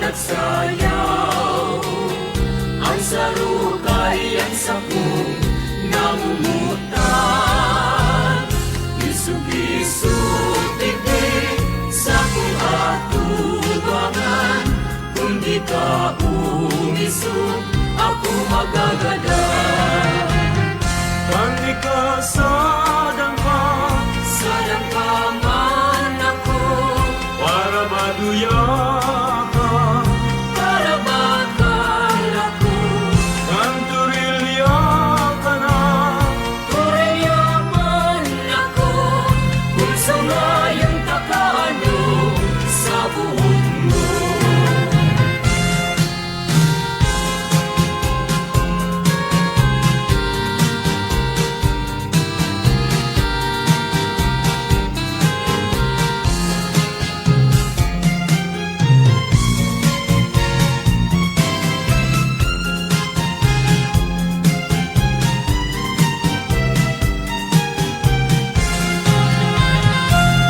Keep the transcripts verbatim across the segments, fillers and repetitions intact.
Sayaw, an saru kai an sapung namumutan. Isug-isug tigdi saku atubangan, kun di ka umisug aku magagada. Kan ikasadang ka, sadang ka man ako, para ba duya ka, para ba kalako, kan turilya ka na, turilya man ako, kun sungayan ta ka ano sa buot mo.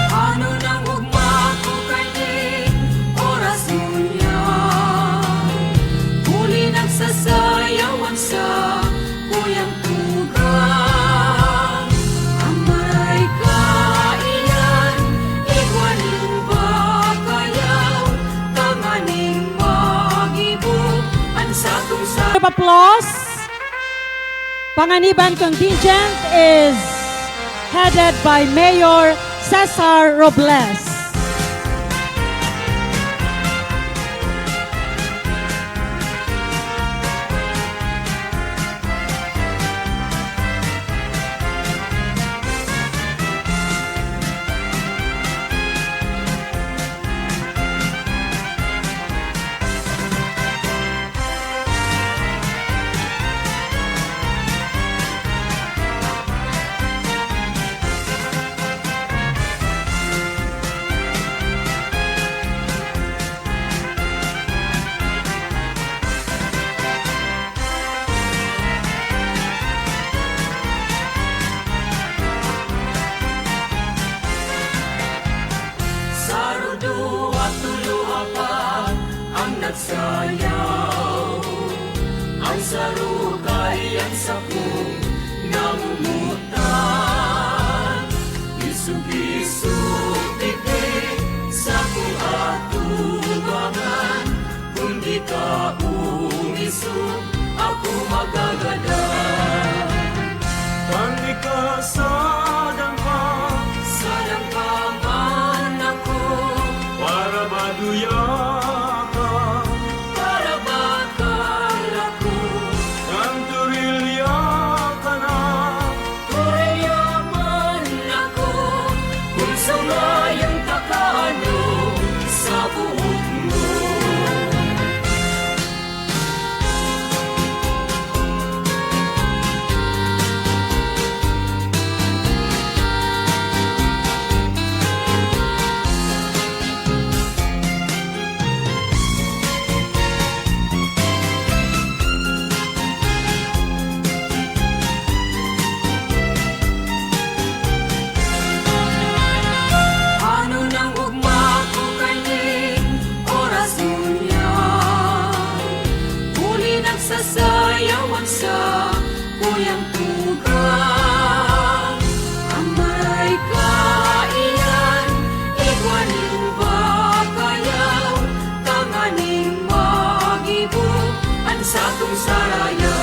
Ano nang ugma ko kay di oras ngunyan, huli nagsasayawan sa kuyang tugang. Ang maray ka iyan, igwa ning bakayaw, tanganing mag-ibog an satung sa- Round of applause. Panganiban contingent is headed by Mayor Cesar Robles. Saru, duwa, tolo, apat ang nagsayaw. Ang saru kay ang sapung namumutan. Isug-isug tigdi saku atubangan. Kun di ka umisug, aku magagada. Kan ikasadang ka, sadang ka man ako, para ba duya ka, para ba kalako, kan turilya ka na, turilya man ako, kun sungayan ta ka ano sa buot mo. Ano nang ugma ko kay di oras ngunyan, huli nagsasayawan sa kuyang tugang. Ang maray ka iyan, igwa ning bakayaw, tanganing mag-ibog an satung sarayaw.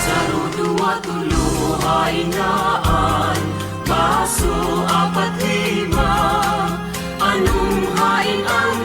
Saru, duwa, tolo, hain, naan, baso, apat, lima. Anong hain ang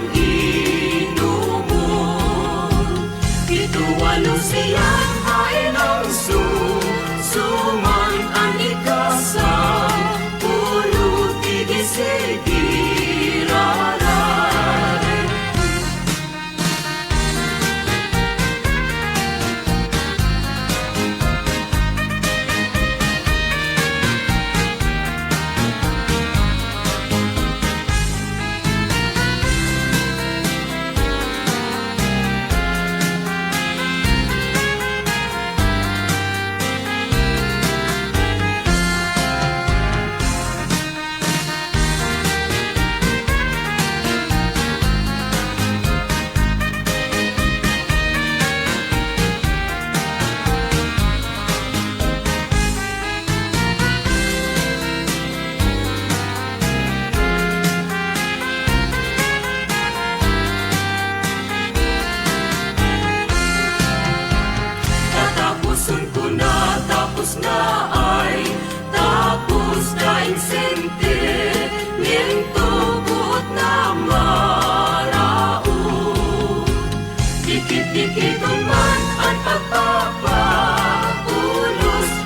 Papapulos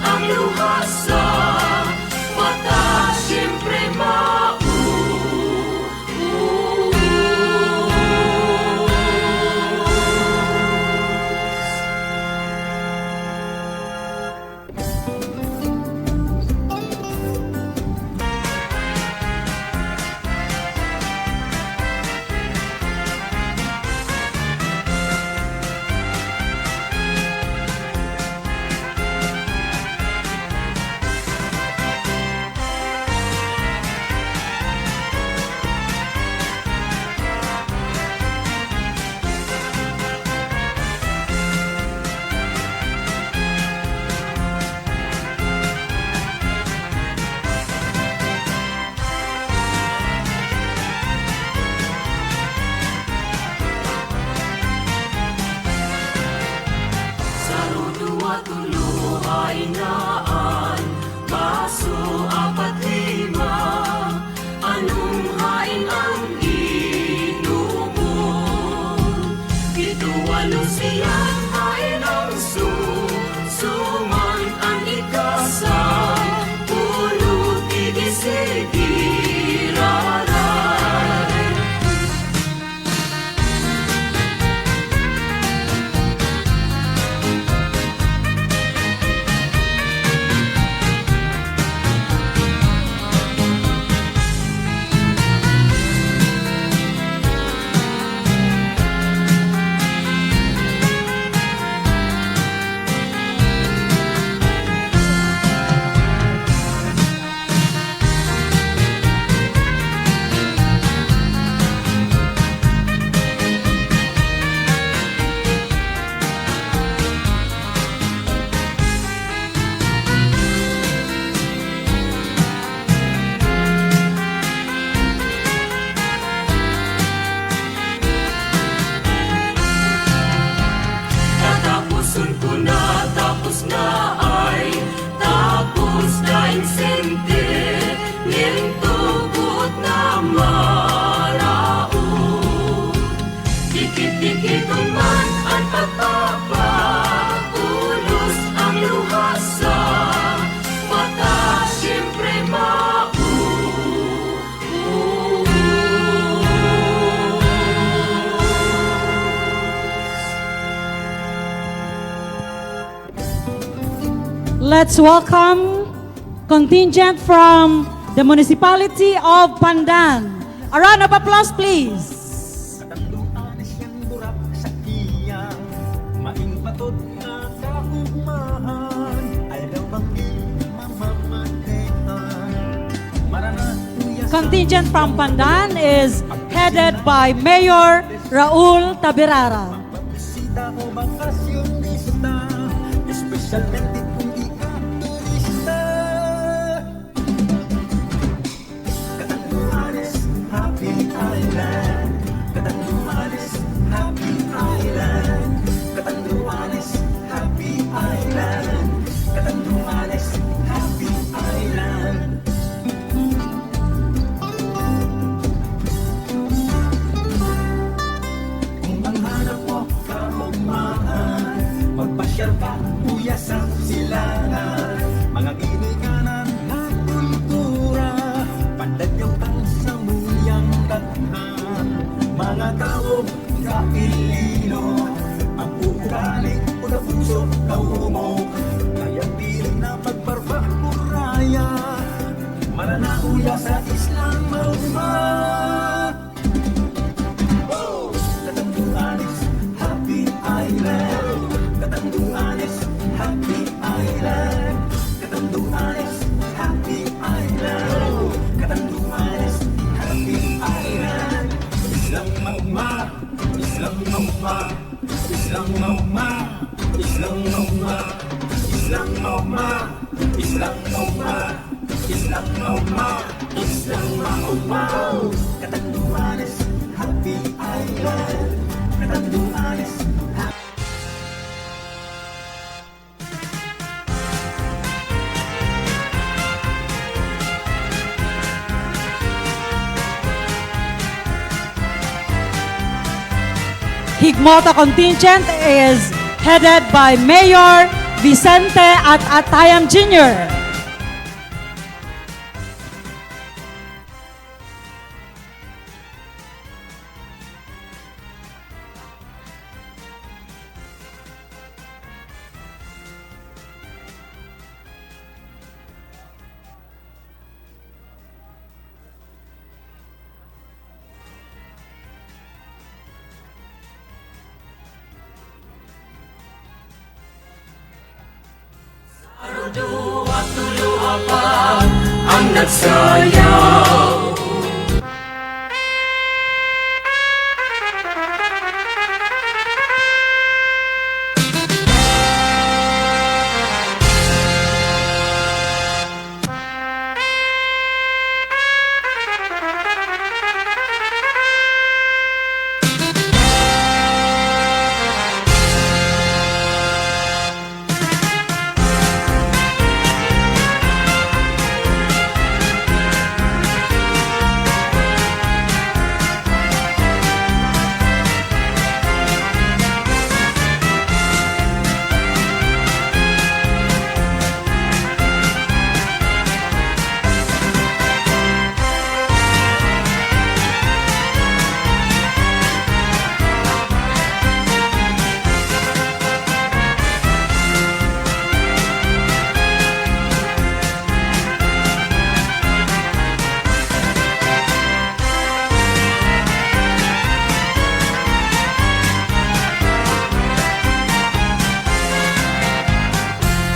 ang luha sa mata, siyempre mauubos. Saruduwa, tulu, hain, naan, baso, apat, lima, anum hain ang inumun? Pito, walo, siyam hain ang sum-, suman, an ikasampulo, tig isigi raray. Tatapusun ko na, tapos na ay tapos na, insentimiento buot na maraot. Dikit-dikit man an pagpapapulos, ang luha sa mata, siyempre mauubos. Let's welcome contingent from the municipality of Pandan. A round of applause, please. Contingent from Pandan is headed by Mayor Raul Taberara. Pagbisita o bakasyonista, espesyalmente kung ikaw turista. Catanduanes, Happy Island. Catanduanes, Happy Island. Catanduanes, Happy Island. Catanduanes, Happy Island. Kung ang hanap mo kaugmahan, magpasyal ka, kuya, sa silangan. Mga ginikanan nga kultura, pandadyaw kang samuyang daghan. Mga tawo ka Iloilo, ang ugali o nabunso ka Umo, kaya pili na pagbarbakuraya. Maranao ya sa Isla Mauma. Catanduanes, Happy Island. Catanduanes, Happy Island. Catanduanes, Happy Island. Catanduanes, Happy Island. Isla Mauma, Isla Mauma, Isla Mauma, Isla Mauma, Isla Mauma, Isla Mauma, Isla Mauma, Isla Mauma. Catanduanes, Happy Island. Catanduanes, Happy Higmota contingent is headed by Mayor Vicente At-, Atayam Junior. Sarudu watulu apat ang nagsayaw.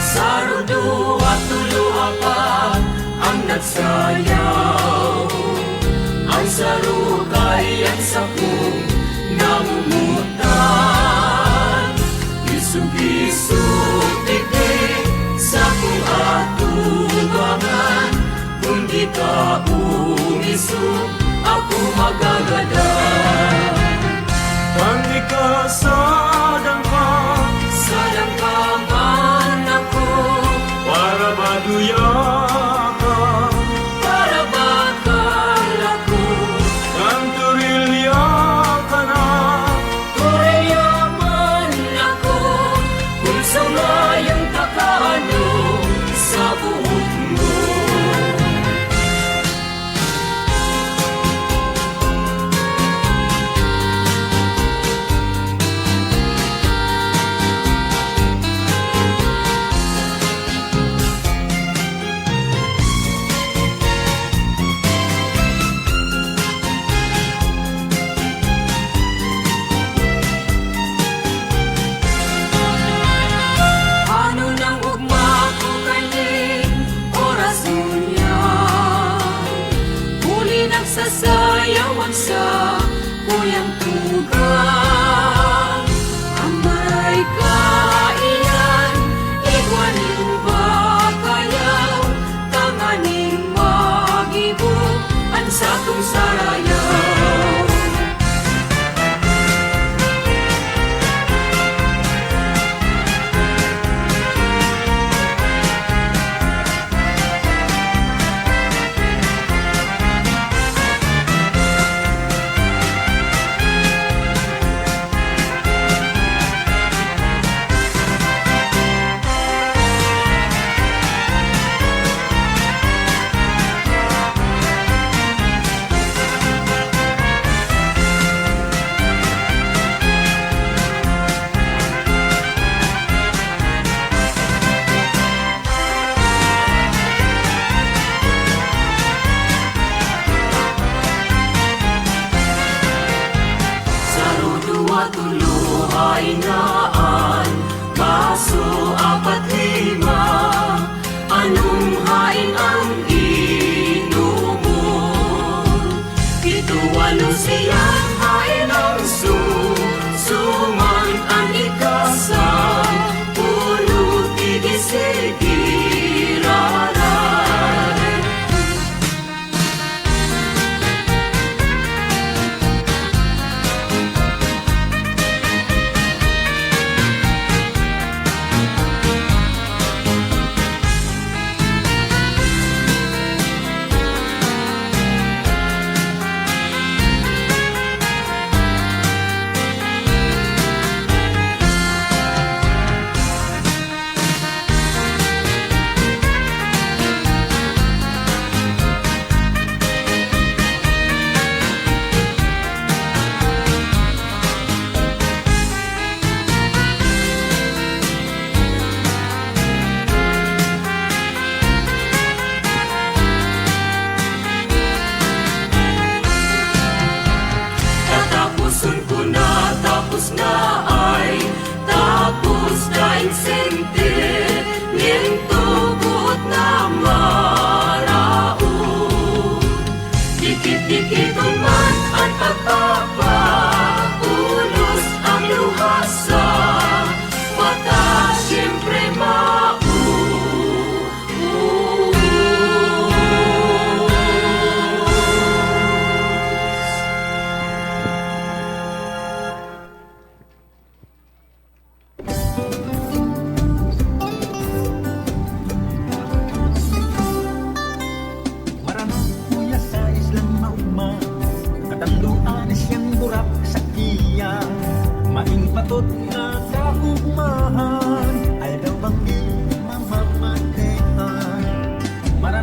Sarudu watulu apat ang nagsayaw, ang sarukayan sapung namumutan. Isug-isug iti sapung atubangan, kun di ka umisug, aku magagada. Tan di ka sadangka, sadangka man aku. Para ba duya ka, para ba kalako. Tan turilya ka na, turilya man ako. Kun sungayun ta ka ano sa buot mo. Ano nang ugma ko kay nin oras ngunyan, huli nagsasayawan sa kuyang tugang. Ang maray ka iyan, igwa nin bakayaw, tanganing mag-ibo an saton sarayaw. Sarudu watulu, hain naan, baso apat lima, anum hain ang inumon. Pitu walu siyam hain ang sum, suman an ikasampulu ti di sigi raray.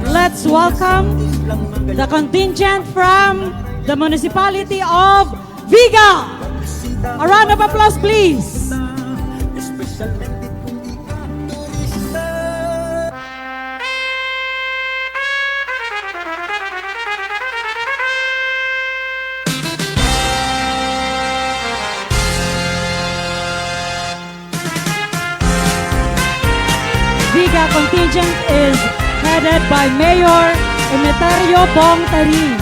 Let's welcome the contingent from the municipality of Viga. A round of applause, please. Viga contingent is headed by Mayor Emeterio Bong Taring.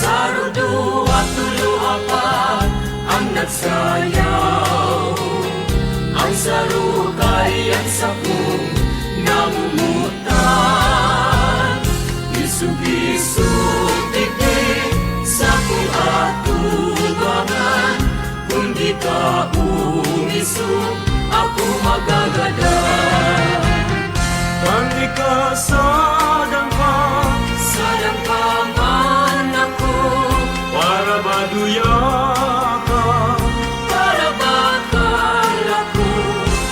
Saru dua tulu apat, ang nagsayaw, ang saru kay ang sapung namumutan. Isug-isug tiki sa kung atubangan, kung di ka umisug, ako magagada. Kang ikaw sadang ka, sadang ka man ako, para ba duya ka, para ba kalako,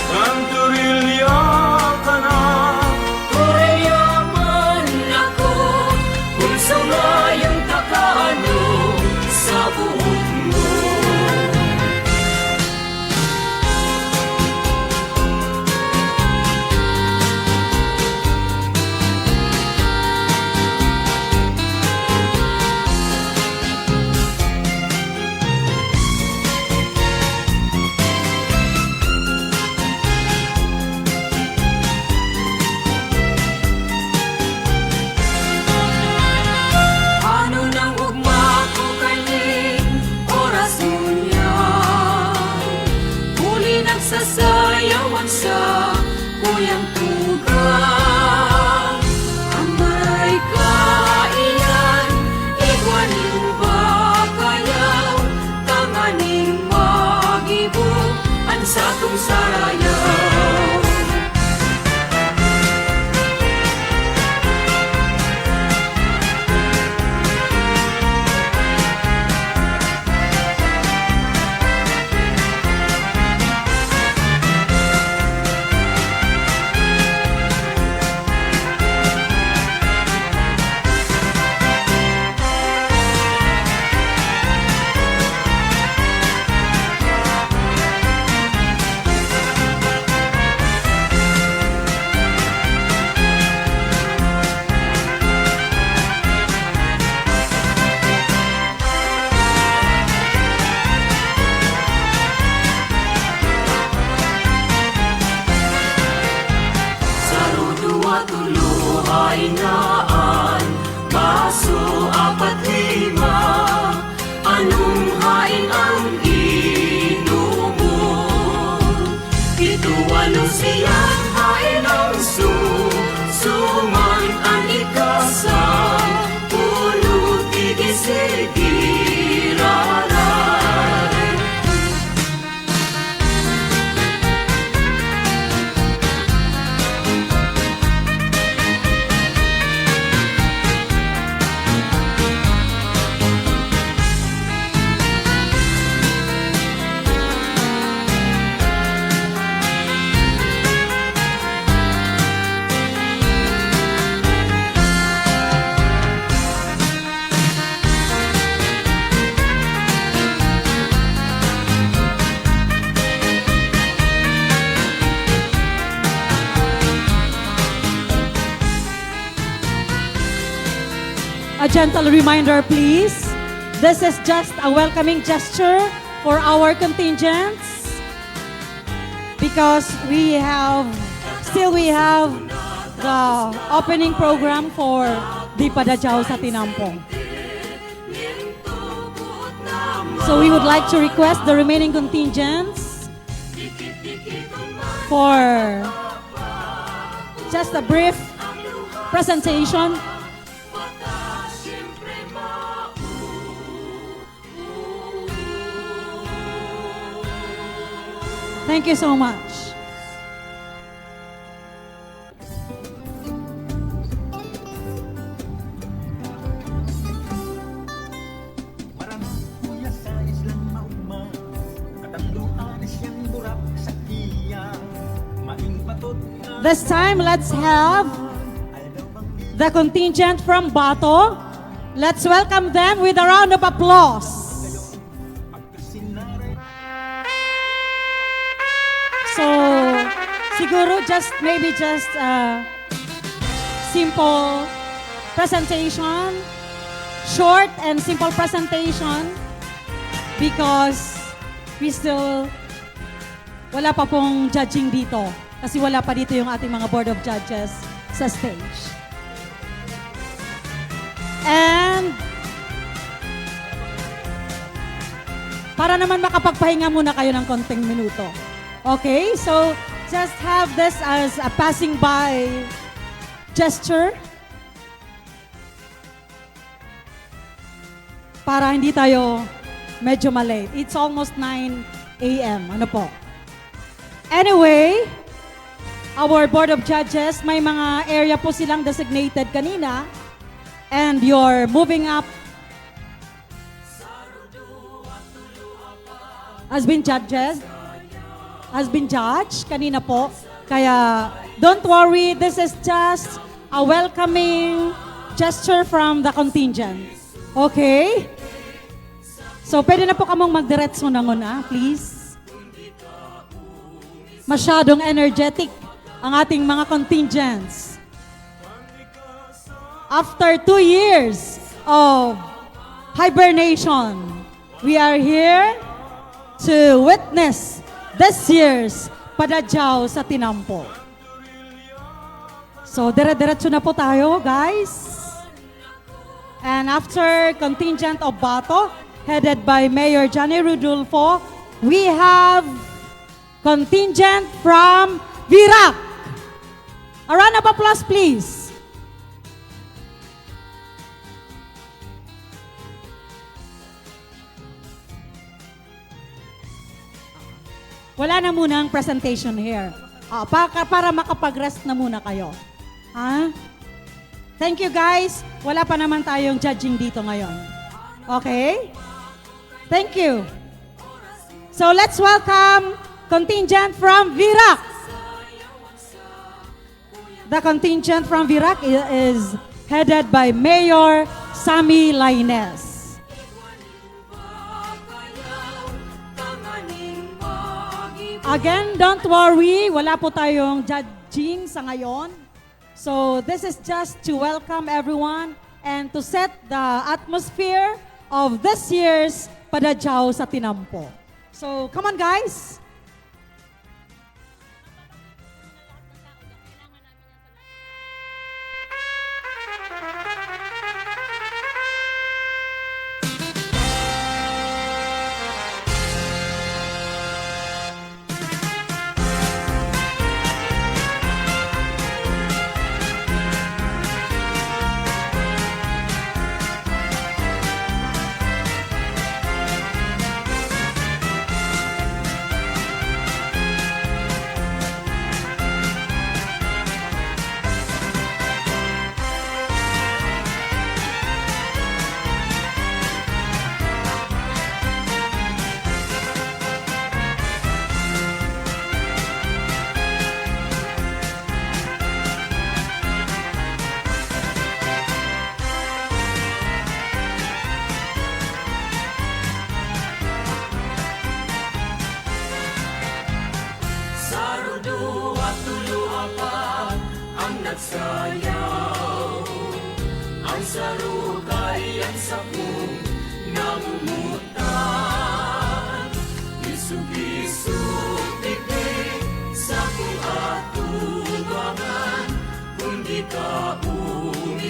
kang turilya ka na, turilya man ako, kung sungayang takano sa buot mo. Ano nang ugma ko kay ning oras ngunyan, huli nagsasayawan sa kuyang tugang. Ang maray ka iyan, igwa ning bakayaw, tanganing magibo ang satung sarayaw. Saru, duwa, tulu, hain, naan, baso, apat, lima, anum hain ang inumon? Pitu, walu, siyam hain ang su-, suman ang ikasampulu, tigi, sigi, raray. A gentle reminder, please. This is just a welcoming gesture for our contingents because we have, still we have the opening program for Di padadyaw sa tinampo. So we would like to request the remaining contingents for just a brief presentation. Thank you so much. This time, let's have the contingent from Bato. Let's welcome them with a round of applause. So, siguro just, maybe just, uh, simple presentation, short and simple presentation, because we still, wala pa pong judging dito. Kasi wala pa dito yung ating mga Board of Judges sa stage. And para naman makapagpahinga muna kayo ng konting minuto. Okay? So, just have this as a passing by gesture para hindi tayo medyo ma-late. It's almost nine a m. Ano po? Anyway, our Board of Judges, may mga area po silang designated kanina. And you're moving up has been judged, has been judged kanina po. Kaya don't worry, this is just a welcoming gesture from the contingent. Okay? So, pwede na po kamong magdiretso na muna, please. Masyadong energetic ang ating mga contingents. After two years of hibernation, we are here to witness this year's Padadyaw sa Tinampo. So, dire-diretso na po tayo, guys. And after contingent of Bato, headed by Mayor Johnny Rodolfo, we have contingent from Virac. A round of applause, please. Wala na munang presentation here. Ah, pa-, para makapag-rest na muna kayo. Ha? Thank you, guys. Wala pa naman tayong judging dito ngayon. Okay? Thank you. So let's welcome contingent from Virac. The contingent from Virac i-, is headed by Mayor Sammy Laines. Again, don't worry, wala po tayong judging sa ngayon. So this is just to welcome everyone and to set the atmosphere of this year's Padadyaw sa Tinampo. So come on, guys. Saru duwa tulu apat ang nagsayaw, ang saru kay ang sapung namumutan. Isug-isug tiki sa kung atubangan, kung di ka umi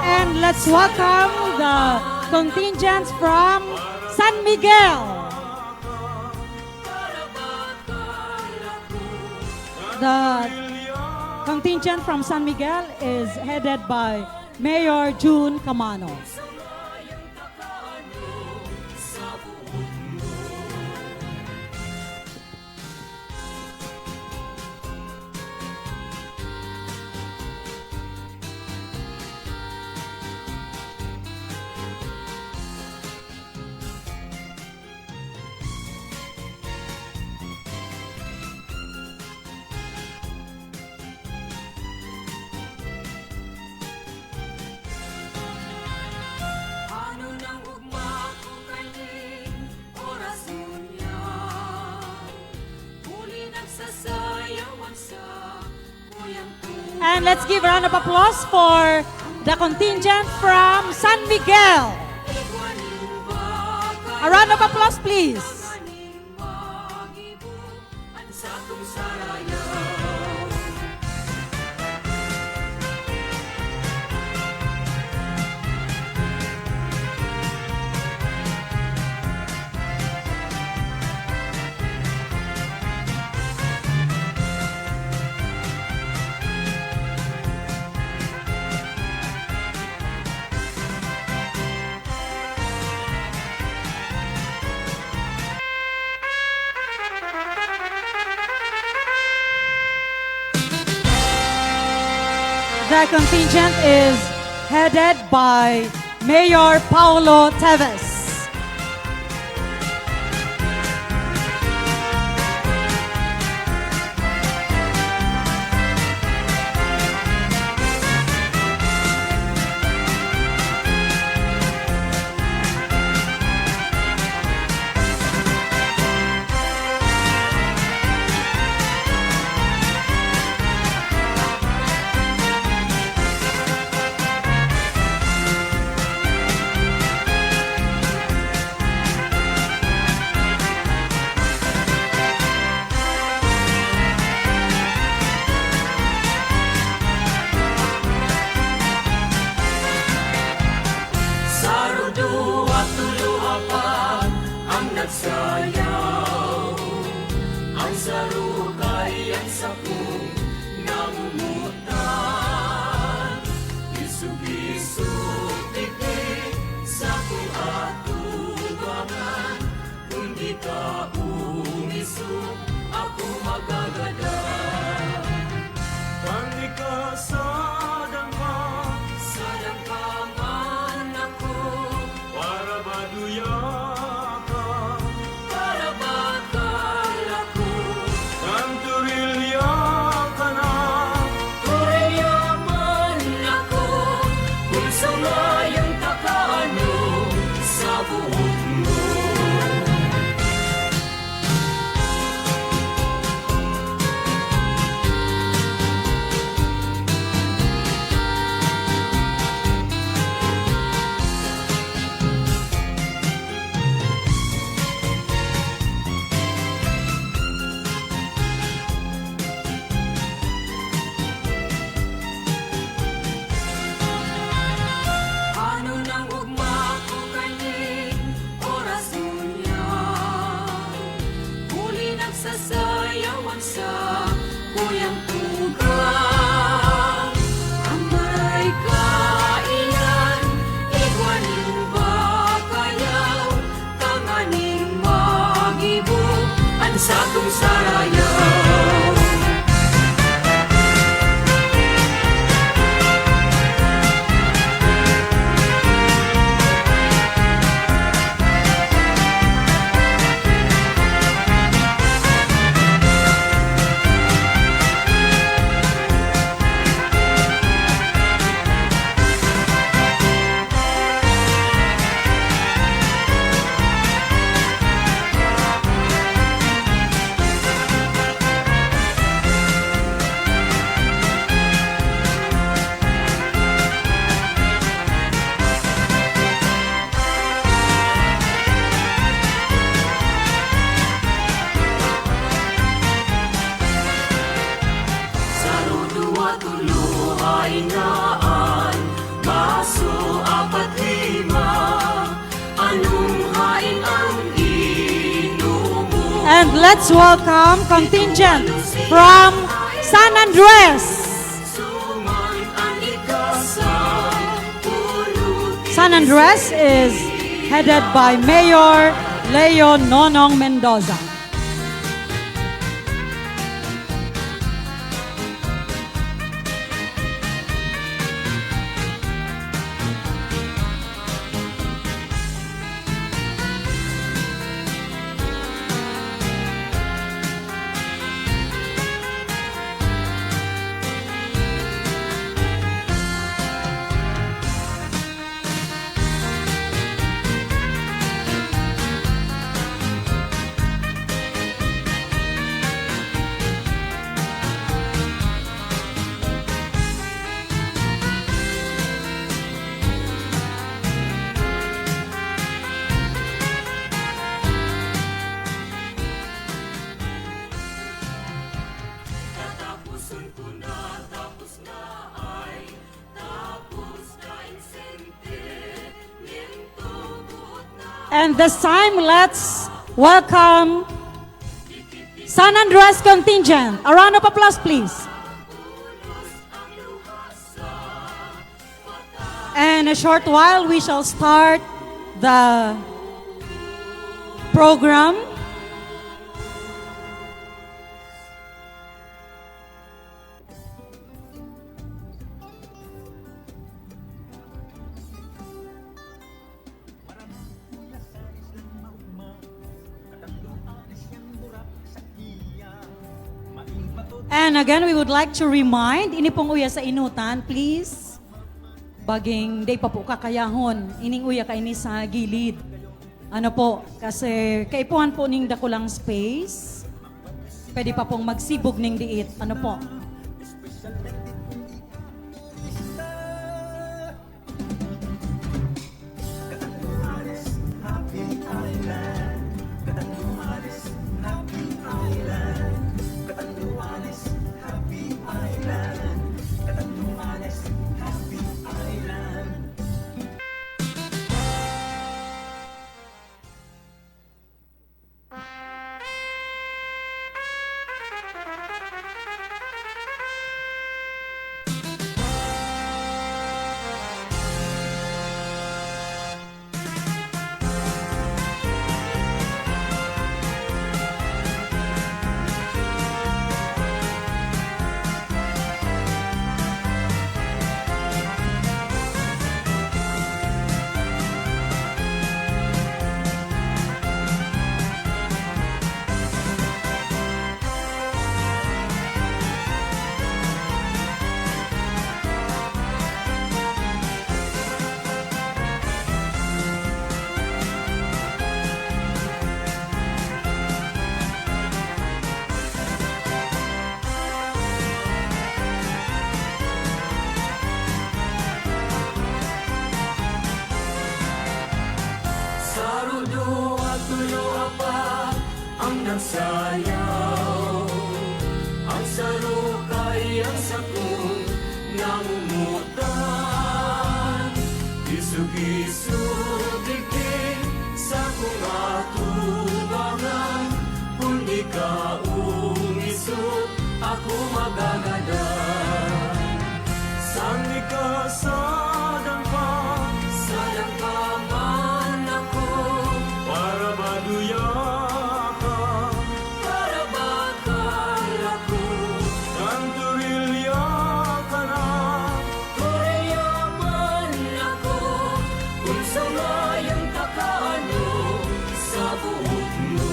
And let's welcome the contingents from San Miguel. The contingent from San Miguel is headed by Mayor Jun Camano. And let's give a round of applause for the contingent from San Miguel. A round of applause, please. The contingent is headed by Mayor Paulo Teves. Sarudu atulu apat ang nagsayaw, ang sarukai ang sapung namumutan. Isug-isug didi sa kung atubangan, kung di ka umisug, ako magagada. Tangika sa dangka, sa dangka man ako, para ba duya ka, para ba kalako. Nang turilya ka na, turilya man ako, kung sungayang ta ka ano sa buhok mo. Ano nang ugma ko kanin oras ngunyan, huli nagsasayawan sa kuyang tugang. Ang maray kainan, igwanin ba kayaw, tanganing magibo ang satong sarayaw. And let's welcome contingent from San Andres. San Andres is headed by Mayor Leo Nonong Mendoza. And this time, let's welcome San Andres contingent. A round of applause, please. And a short while, we shall start the program. And again, we would like to remind, ini pong uya sa inutan, please. Baging di pa po kakayahon, ining uya kaini sa gilid. Ano po, kasi kaipuhan po ning dakulang space. Pwede pa pong magsibog ning diit. Ano po? Saro dowa tolo apat ang nagsayaw, ang saro kay ang sakong nangungutan. Isog-isog digdi sakong atubangan, kun di ka umisog, ako magagadan. San di ka sadang pa, sadang pa man ako. Para ba duya ka, para ba kalako. Kan turilya ka na, turilya man ako. Kun sangayang ta ka ano sa buot mo.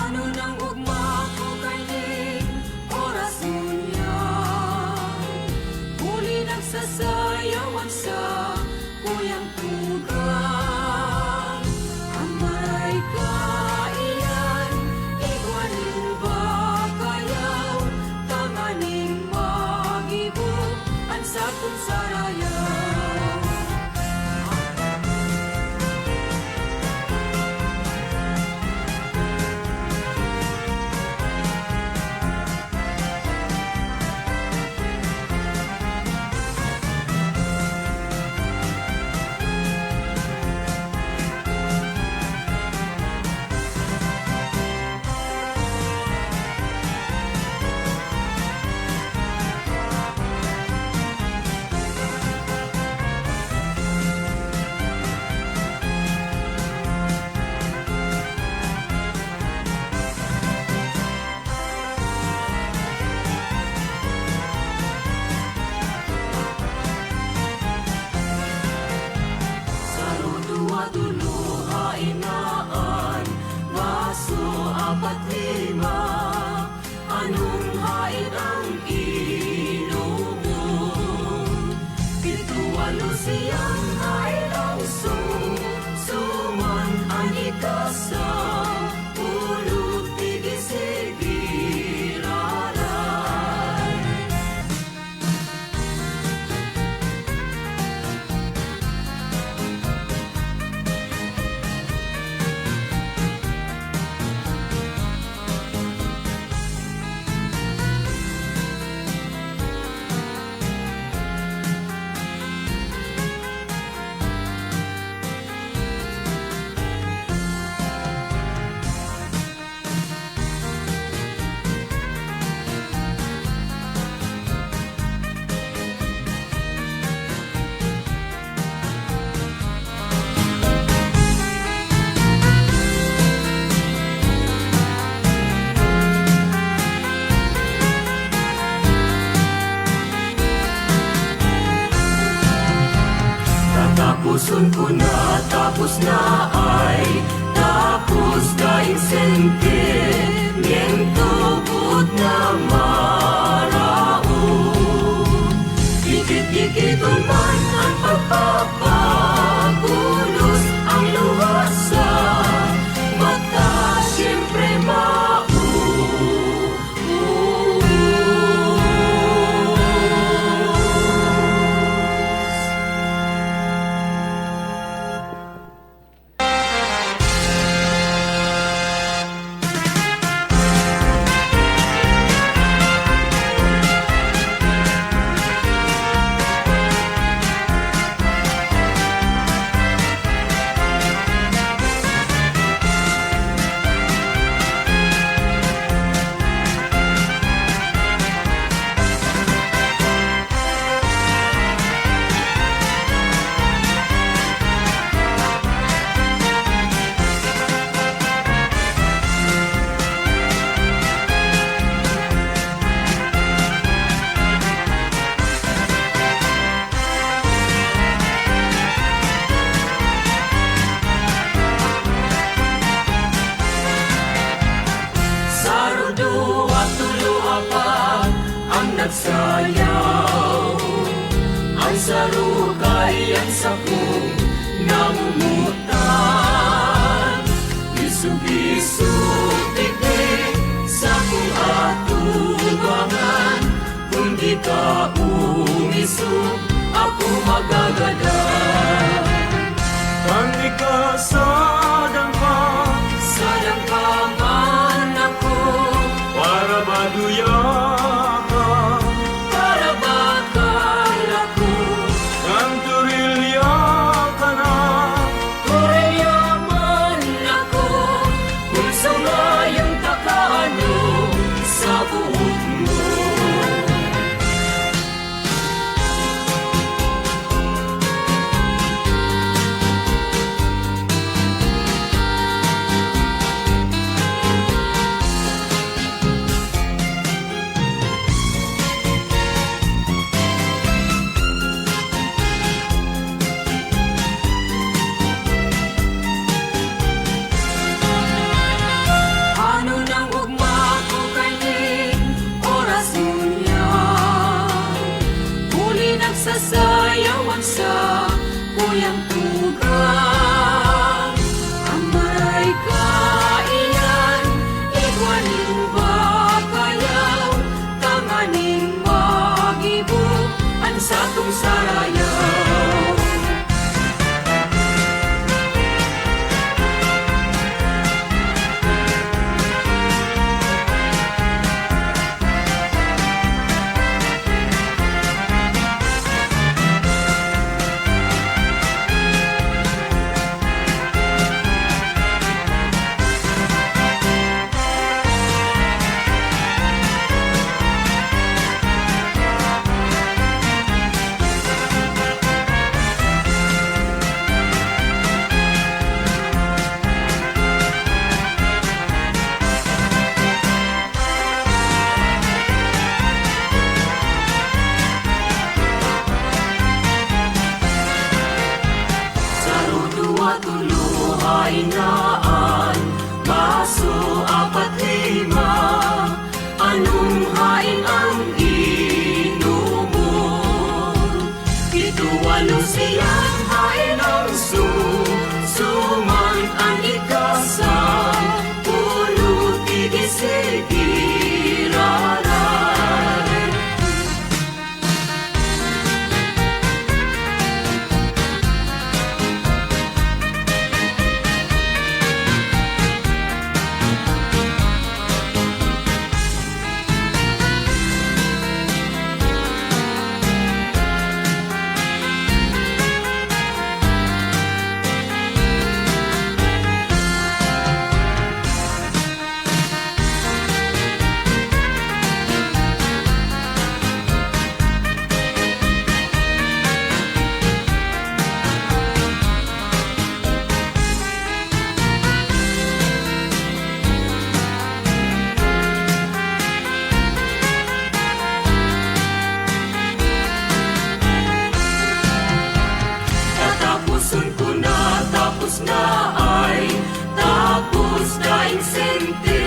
Ano nang ugma ko kay oras ngunyan, huli nagsasayawan sa kuyang tugan. Sarudu atulu ha inaan, baso apat lima, anun ha inaan inumun. Pitu walu siyam ha inaan su, suman anikasa, pulu tigi sigi raran. Tatapusun ku na, tapus na ai, tapus ka insentimiento bukut na maraot. Dikit-dikit un man an pagpapabulus, ang luha sa mata siyempre maubus. Sarudu atulu apat ang nagsayaw, ang sarukay, ang sapung namumutan. Isug-isug tikdi sa kung atubangan, kung di ka umisug, ako magagada. Tanggi ka sa dangka, sa dangka man ako, para ba duya ka, para ba kal ako, ngan turilya ka na, turilya man ako, kung sumayang ta ka ano sa buot mo. Ano nang ugma ko kay nin oras ngunyan, huli nagsasayawan sa kuyang tugang. Ang maray ka iyan, igwa nin bakayaw, tanganing mag-ibuk an Satung sarayaw. Saru dua tulu hain naan, baso apat lima, anum hain ang inumon. Pitu walu siyam hain ang sum, suman ang ikasam, pulu tigi sigi raray. Tatapusun ku na, tapus na ay, tapus daing sente,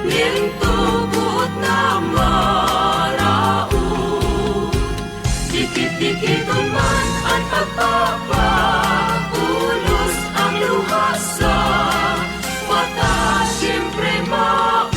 linto buot na maraot. Dikit-dikit man ang pagpapaulus ang luha sa mata, siyempre mauubos.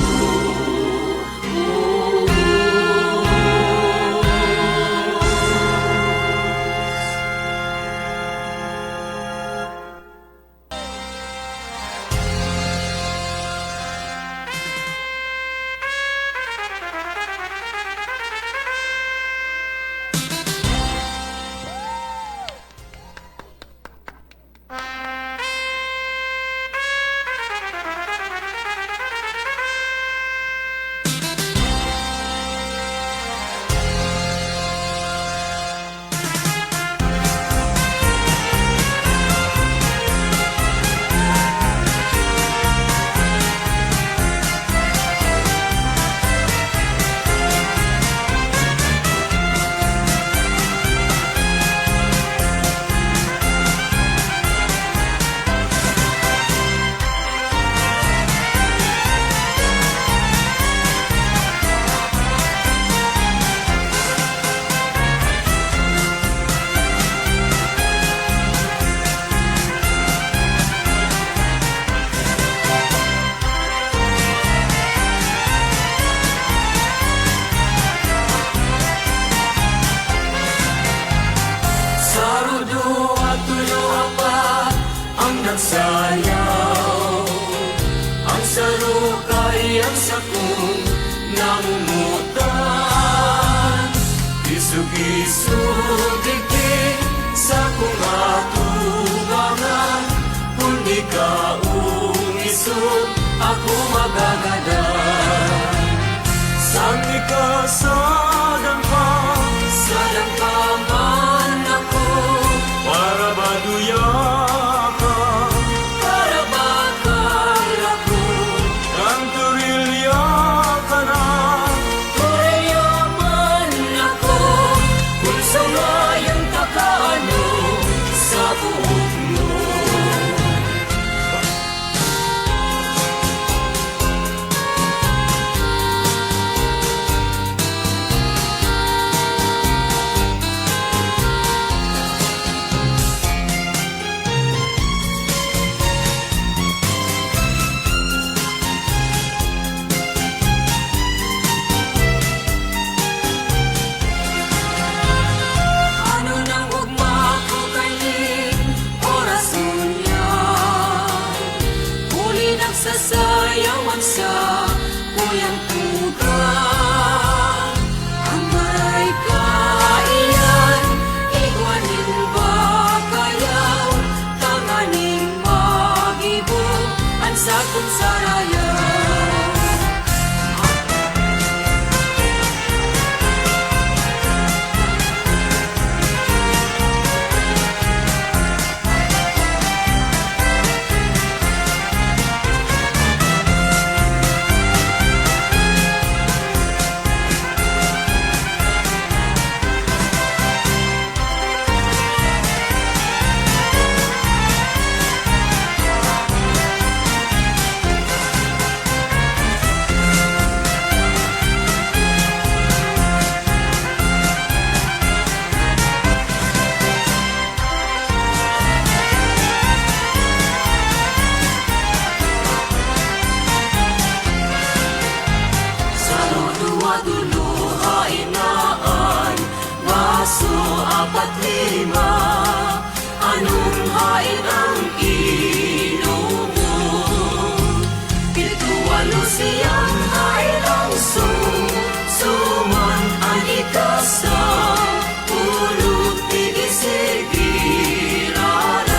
Saru dua tulu apat ang nagsayaw, ang saru kay ang sakong nangungutan. Isog-isog digdi sakong atubangan, kun di ka umisog, ako magagadan. San-i ka, sadang ka, sadang ka man ako, para ba duya ka, para ba kal ako, kan turilya ka na, turilya man ako, kun sangayun ka kaano sa buot mo. Yawan sa kuyang tuga, ang maray ka iyan, iwanin ba kayaw, tanganing magibo, ang sakong sarayaw. Saru, duwa, tolo, ha inaan, baso, apat, lima, anong hain ang inumo? Pito, walo, siyam, hain ang susuman? Ang ikasampulo, tig isip iraray.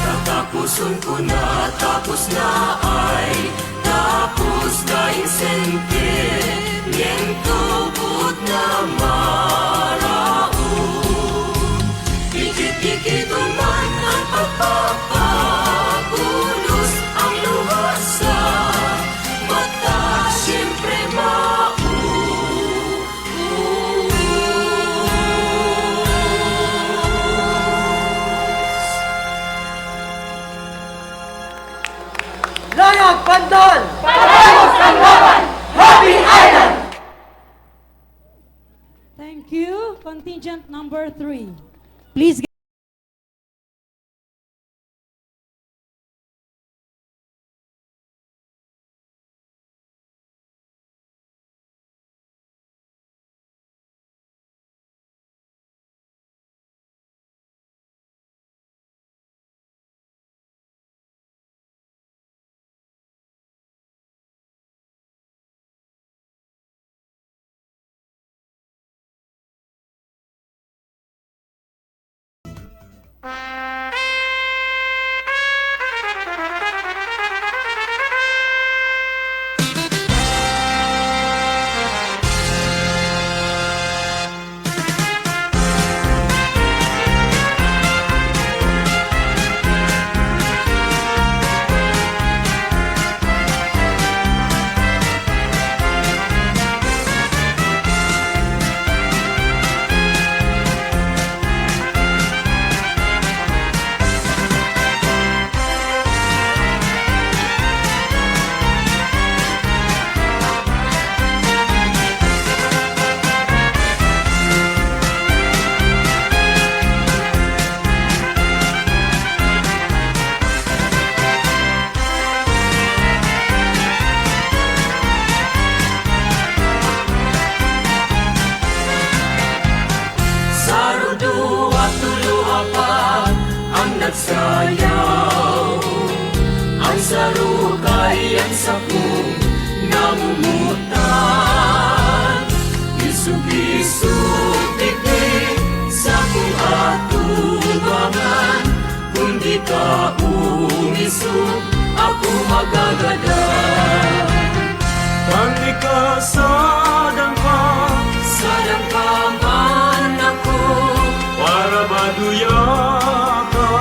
Tatapuson ko na, tapos na ay tapos na in sentimiento, buot na maraot. Dikit-dikit man ang pagpapabulos, ang luha sa mata, siyempre mauubos. Layag Pandan! Patapos ang laban! Happy Island! Thank you. Contingent number three. Please. Saru, duwa, tolo, apat, ang nagsayaw. Ang saru kay ang sakong namumutan. Isog-isog tiktik, sakong atubangan. Kon di ka umisog, ako magagada. Kon ikaw sadang ka, sadang ka man ako. Para maduya ka.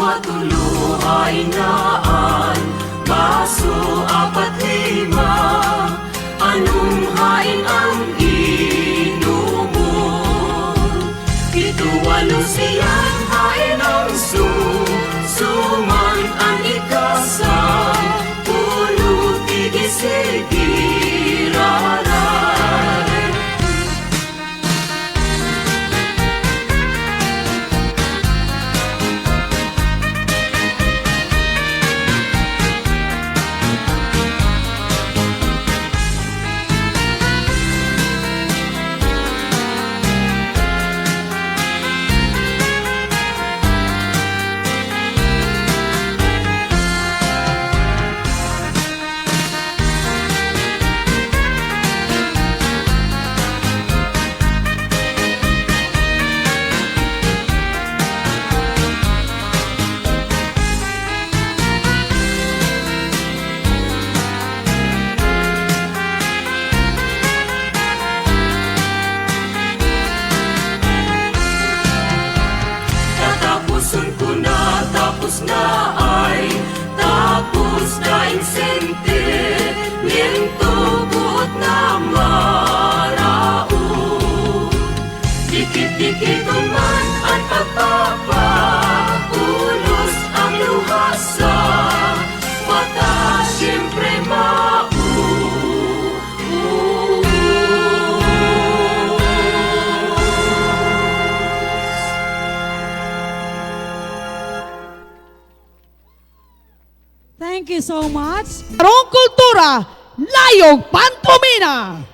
Patuluha inaan, baso apat lima, anum hain ang inumon? Pito walo siyan hain ang sum, suman an ikasampolo tig isigi raray. Tatapuson ko na, tapos na ay tapos na, insente, miento, buot na maraot. Dikit-dikiton man an pagpapaulos, ang luha sa mata siyempre mauubos. Thank you so much. Sarong kultura, Layog Pantomima.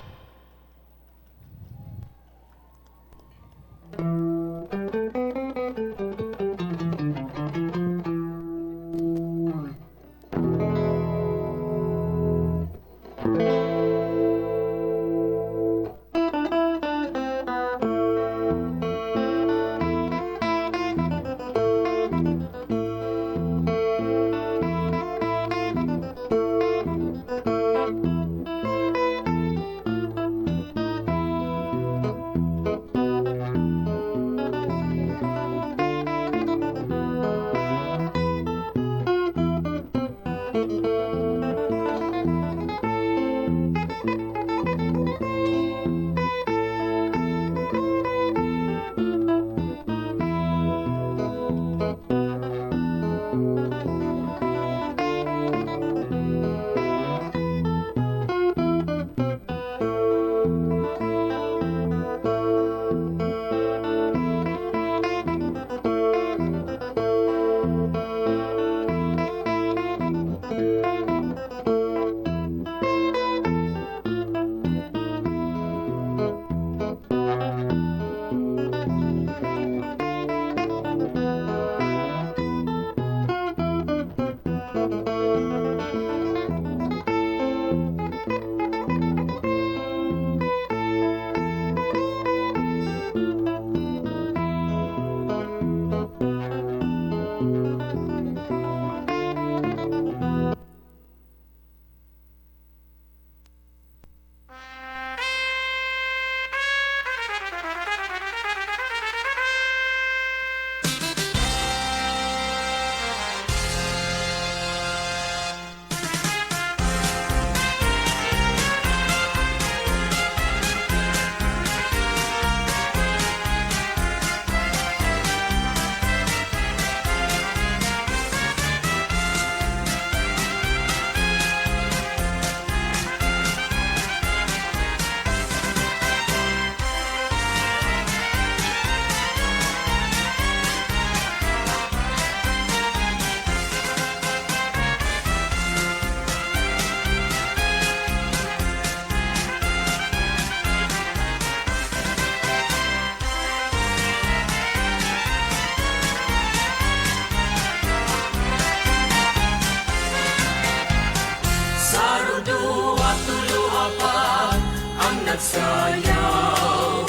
Saro, dowa, tolo, apat ang nagsayaw.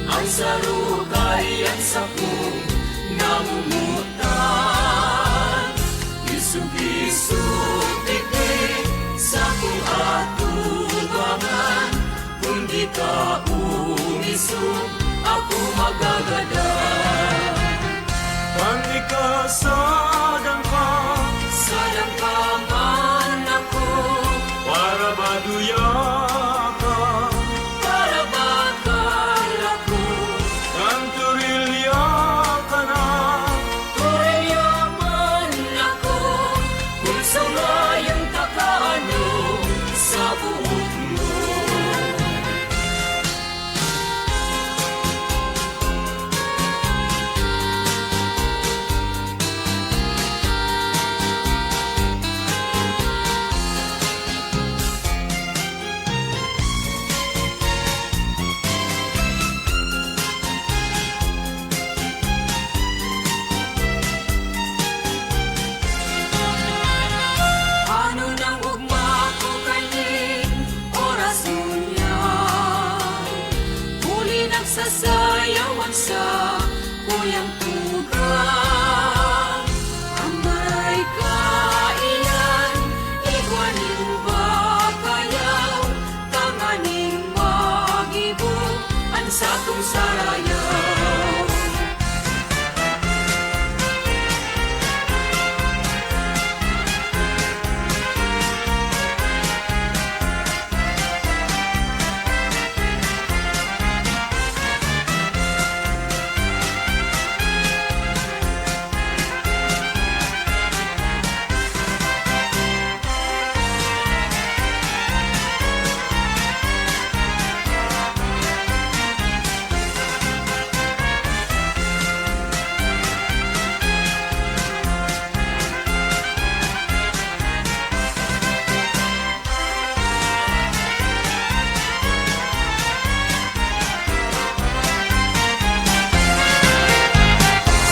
Ang saro kay ang sakong namumutan. Isog-isog iti sakong atubangan. Kon di ka umisog, ako magagada. An ikasadang ka, sadang ka man ako. Para ba duya ka, para ba kalako. Ngan torilya ka na, torilya man ako. Kon songlayan ta ka, ano sa boot mo. Ano nang ugma ko kanin oras onya, huli nang sasayawan sa kuyang tugang. Ang maray ka iyan, igwa nin bakayaw, tanganing magibo an saton sarayaw.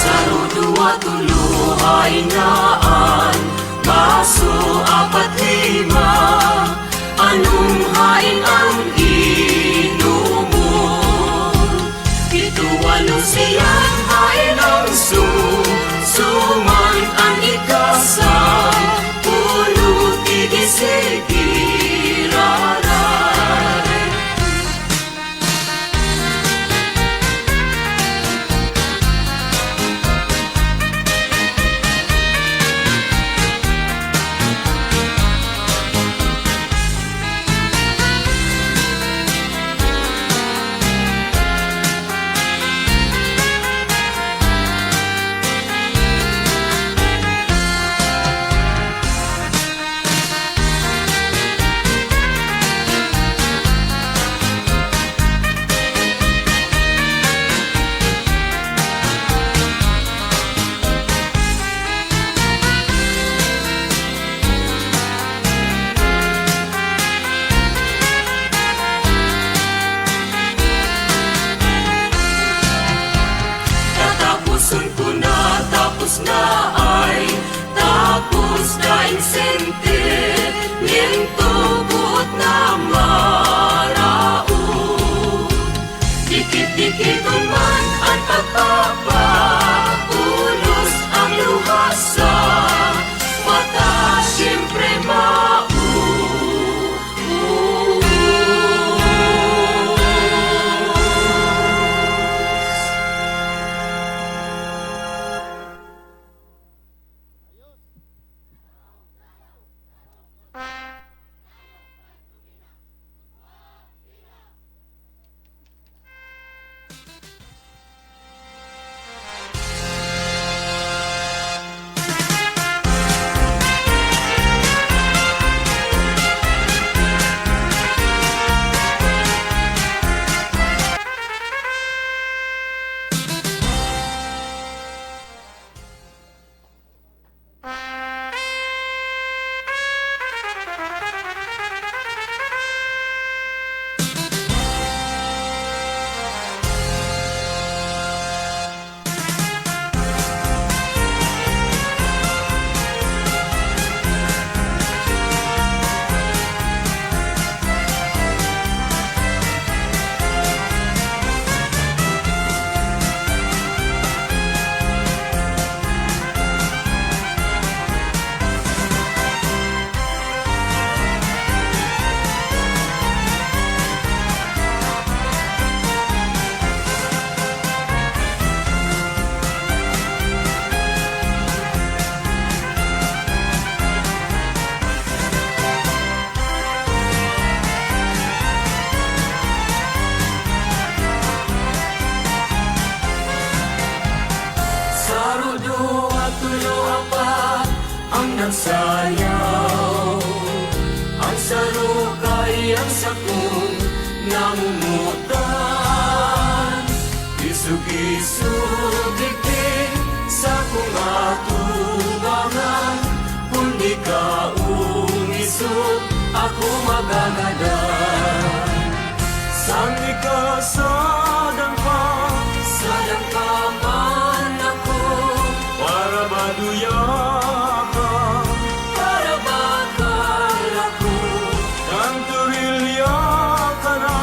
Saro, dowa, tolo, hain, naan, baso, apat, lima. Anom hain an inomon? Pito, walo, siyam hain an somsoman? An ikasapolo, tig-isigiraray. Tataposon ko na, tapos na ay tapos na, insente, miento, boot na maraot. Dikit-dikiton man an pagpapaulos, ang luha sa mata, siyempre mauubos. Sayaw, ang sarukay ang sakong nangungutan. Isog-isog iking sakong atubangan, kundi ka umisog ako magagadan. Sangika sa dangka, sa dangka man ako, para ba duya ka, para ba kalako, kang turilya ka na,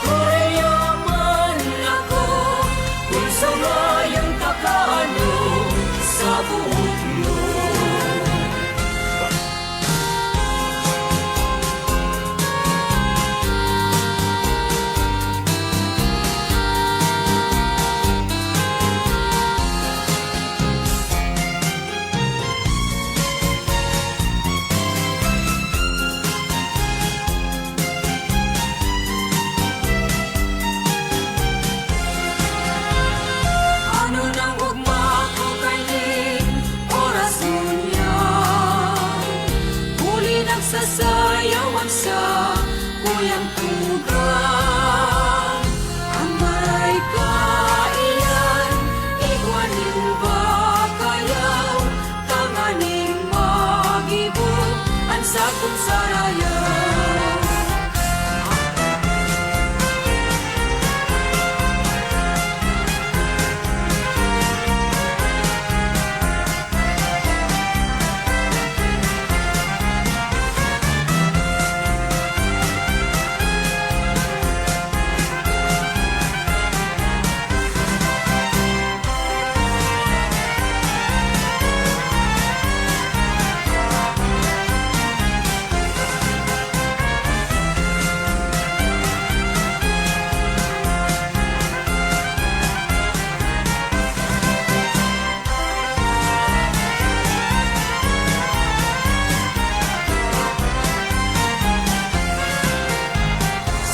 turilya man ako, kung sangayang kakaano sa buot mo. Ano nang ugma ko kay ning oras ngunyan, huli nagsasayawan sa kuyang tugang. Ang maray ka iyan, igwa nin bakayaw, tanganing mag-ibog ang sakong sarayaw.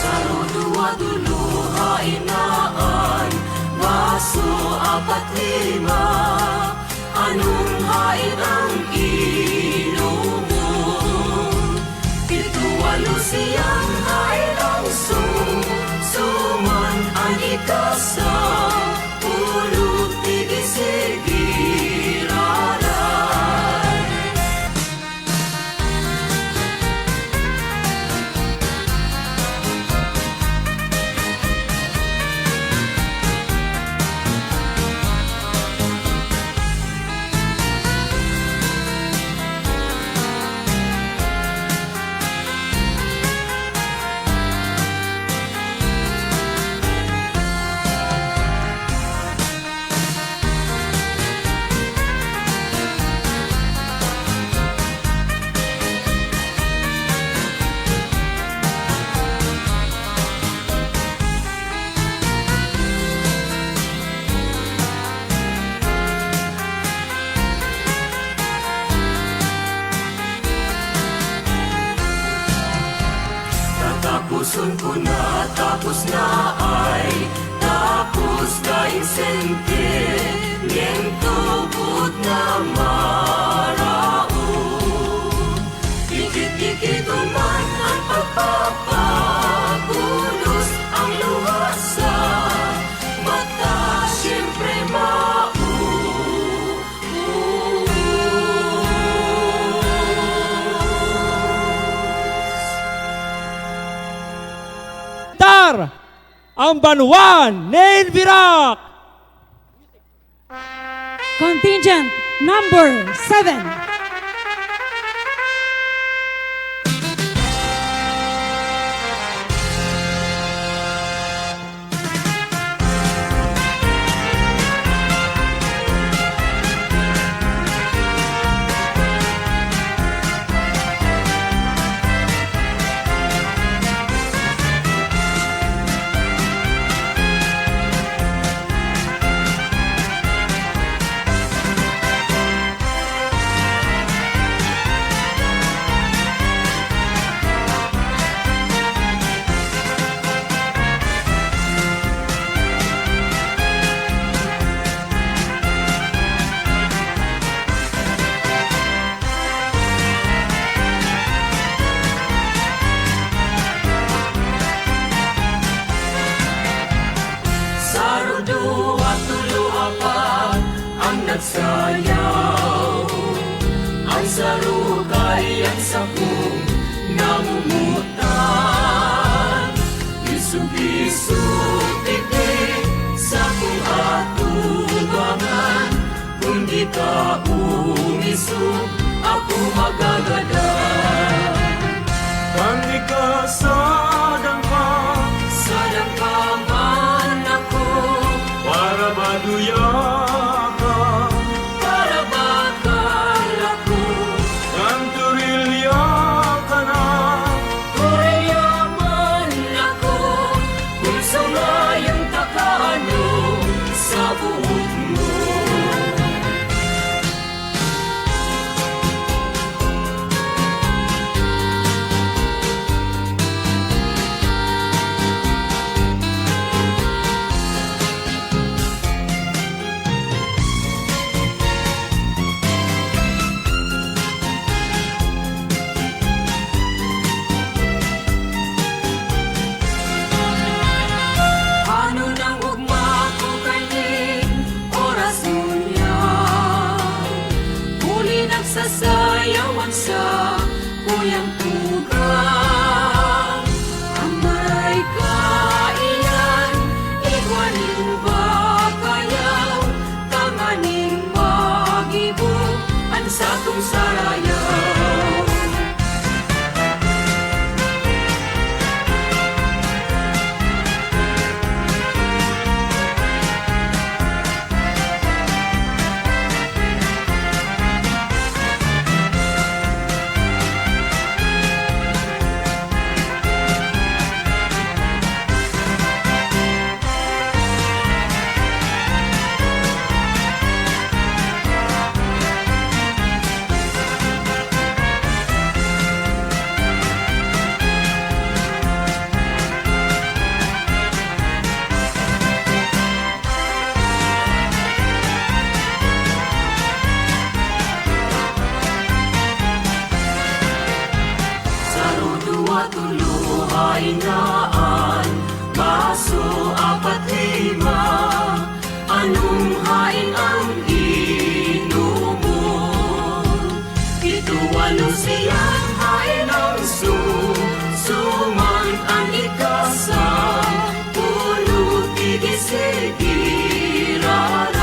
Saro, duwa, tolo, hain, naan, baso, apat, lima. Anong hain ang inom mo? Pito, walo, siyam, hain ang sum-, suman, anika, sapulu't tig-isig iraray. Tatapuson ko na, tapos na ay tapos ka, insentimiento, buot na maraot. Dikit-dikiton man ang pagpapabulos, ang luha sa mata, siyempre mauubos. Tar, ang banwa nin Virac. Contingent number seven. Ka umisug ako magagada. Kan ikasadang ka, sadang ka man ako. Para ba duya ka, para ba kal ako. Kan turilya ka na, turilya man ako. Kung sungayang takano sa buot mo. Ano nang ugma ko kanin oras mo niya? Huli nagsasayawan sa kuyang tugang. Ang maray ka iyan, igwanin ba kayaw? Tanganing magibo an satung sarayaw. Saro, duwa, tolo, hain naan, baso, apat, lima, anom hain ang inomon? Pito, walo, siyam hain ang sum, suman an ikasam, polo, tig-isip, iraray.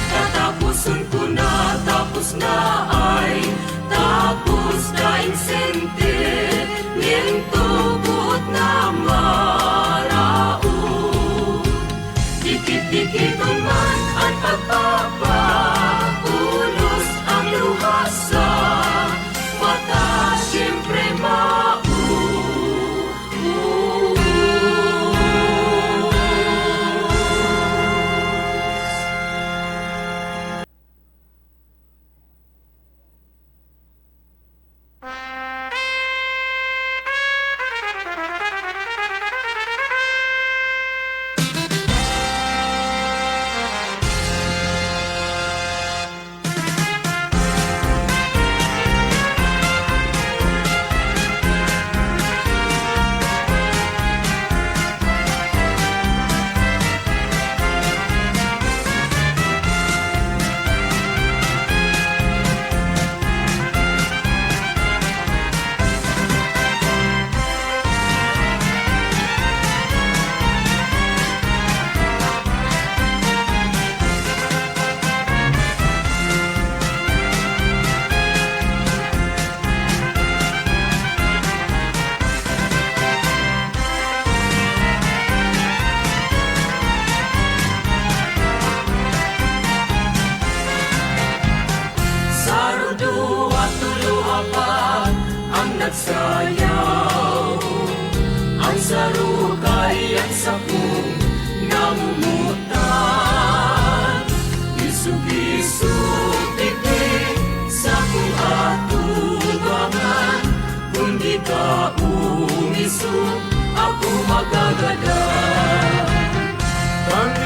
Tatapusun ko na, tapos na ay tapos na, insentimiento ko na maraot. Dikit-dikiton man an pagpapaunos, ang luha sa mata siyempre mauubos.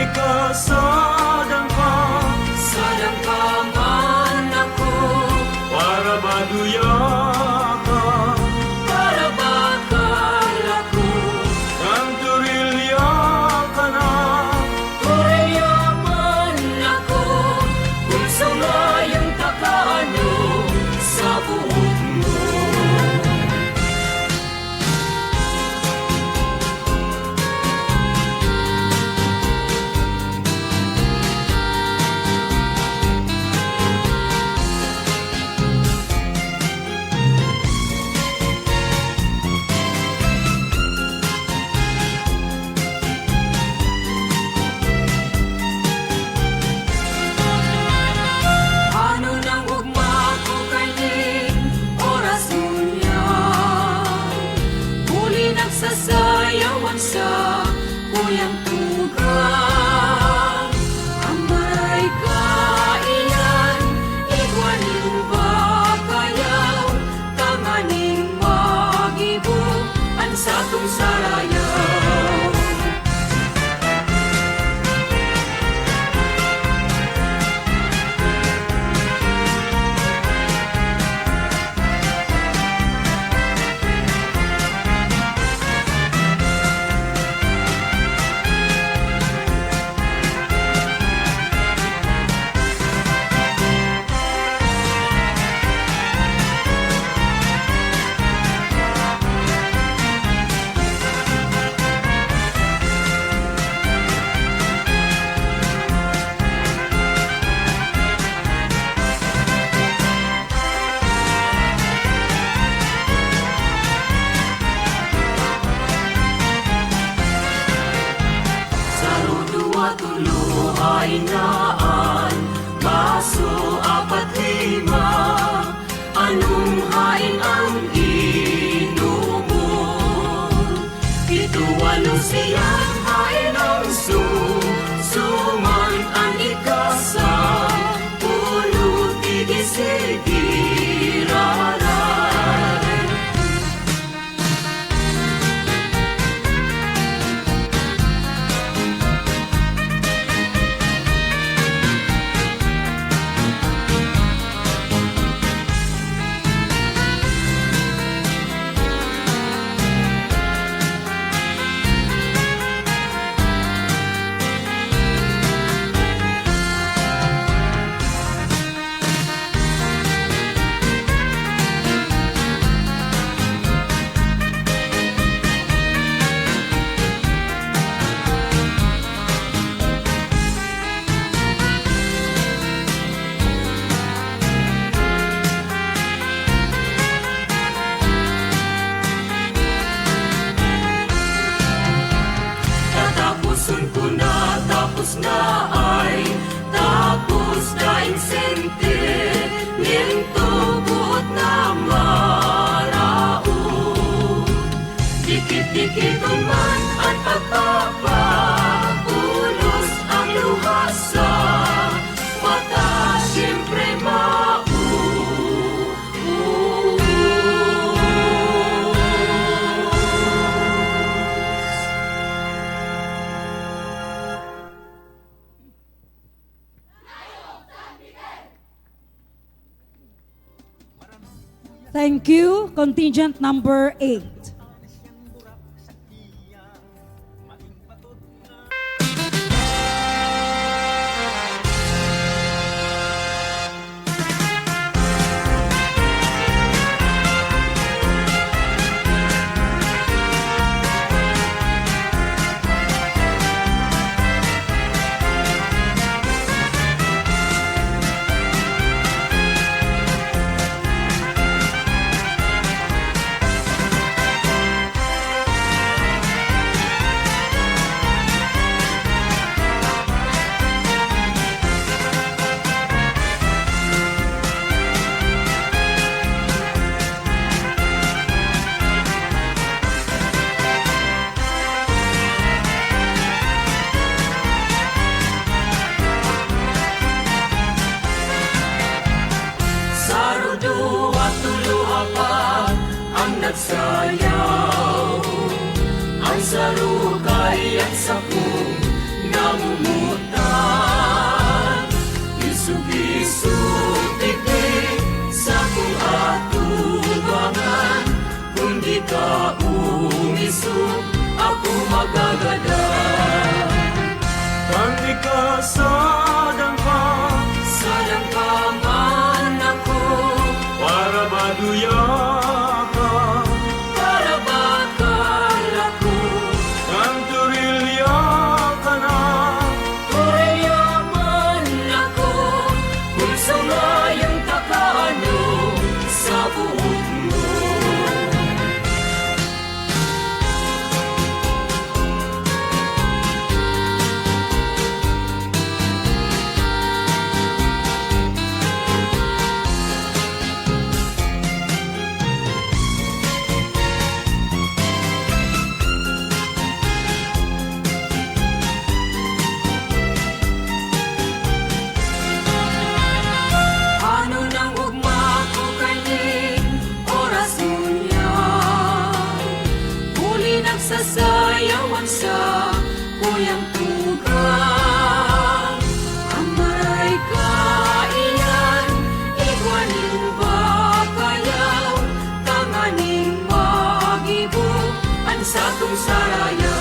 Kasadang ka, sadang ka man ako. Para ba duya ka, para ba kal ako. Ngan torilya ka na, torilya man ako. Kung solayan ta ka ano sa buot mo. Ano nang ugma ko kanin oras ngunyan, buli nagsasayawan sa kuyang tugang. Amay ka iyan, igwa nin bakayaw, tanganing magibo an satung sarayaw. Saru, duwa, tolo, hain, naan, baso, apat, lima. Anong hain ang inomon? Pito, walo, siyam, hain ang sum-, suman an ikasapulo, tigi, sigi, raray. Tatapuson ko na, tapos na ay tapos na, insente, miento, buot na maraot. Dikit-dikiton man an pagpapaulos, ang luha sa mata, siyempre mauubos. Thank you. Contingent number eight. Saru, duwa, tolo, apat ang nagsayaw. Ang saru kay ang sapong namumu Umagagada. Tangika sadangka, sadangka man ako. Para ba duyaka, para ba kalako. Ngan turilya ka na, turilya man ako. Kung sungayun ta kano sa buot mo. Ano nang ugma ko kay nin oras ngunyan, uli nagsasayawan sa kuyang tugang. Ang maray ka iyan, igwa nin bakayaw, tanganing mag-ibo an saton sarayaw.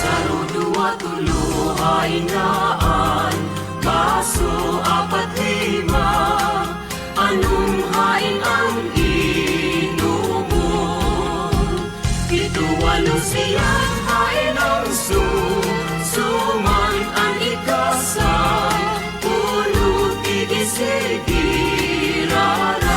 Saro, dowa, tolo, hain, naan, baso, apat, lima. Anom hain ang inomon? Pito, walo, siyam hain ang sum-, suman an ikasapulo, tigi, sigi, raray.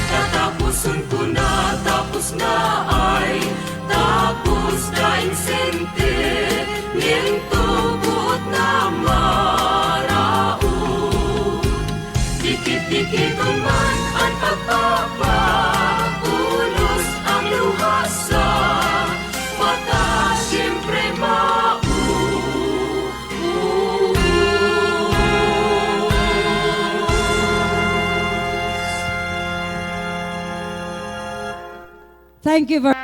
Tatapuson ko na, tapos na ay tapos, daing sentimiento buot na maraot. Dikit-dikiton man an pagpapabulos, ang luha sa mata siyempre mauubos. Thank you very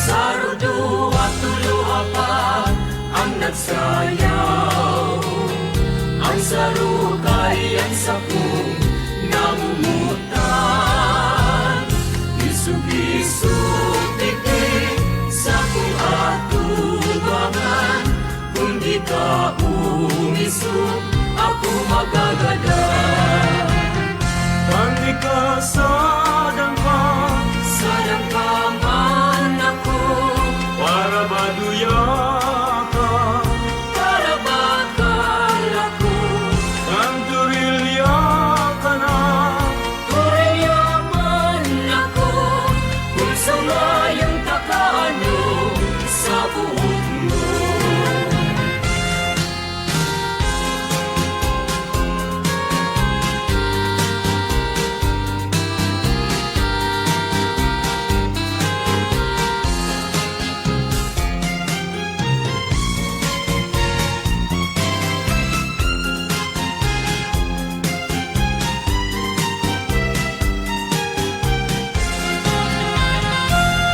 Saro, dowa, tolo, apat ang nagsayaw. Ang saro kay ang sakong nangungutan. Iso-iso Ka umisug aku magagada. Kan ika sadang ka, sadang ka man ako. Para ba duya ka, para ba kal ako. Kan turil ya ka na, turil ya man ako. Kung sungayan ta kano sa buot mo.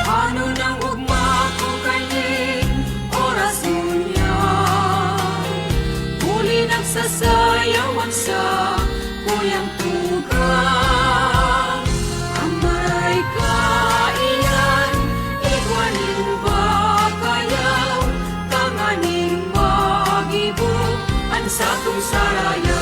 Ano nang ugma ko kaini oras ngunyan, uli nagsasayawan sa kuyang tugang. Ang maray ka iyan, igwa nin bakayaw, tanganing mag-ibo an satung sarayaw.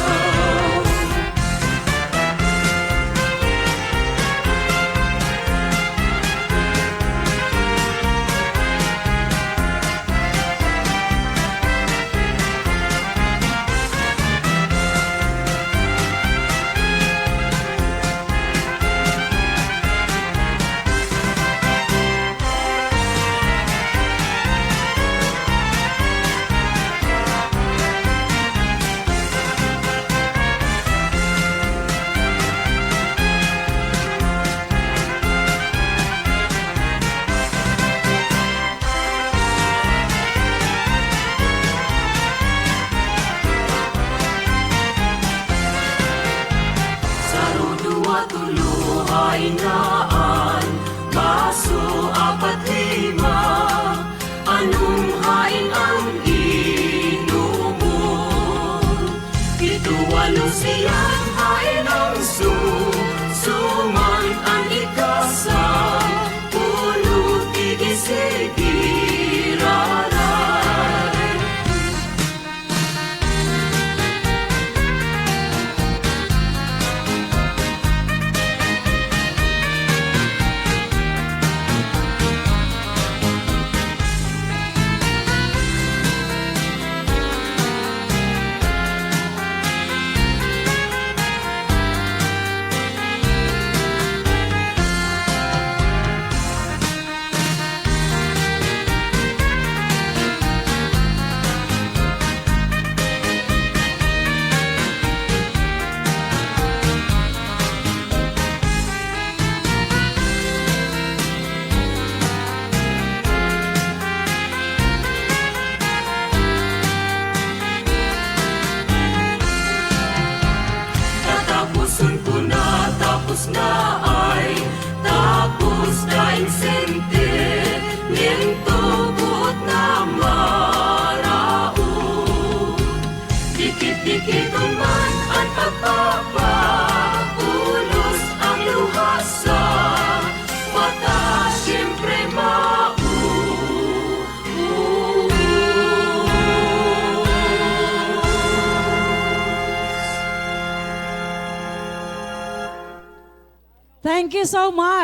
Saro, dowa, tolo, hain, naan, baso, apat, lima, anom, hain ang inomon. Pito, walo, siyam, hain ang susuman, an ika sapolo, tig-isip iraray. Tatapuson ko na, tapos na ay tapos, daing sentimiento buot na maraot. Dikit-dikiton man an pagpapapulos, ang luha sa mata siyempre mauubos. Thank you so much.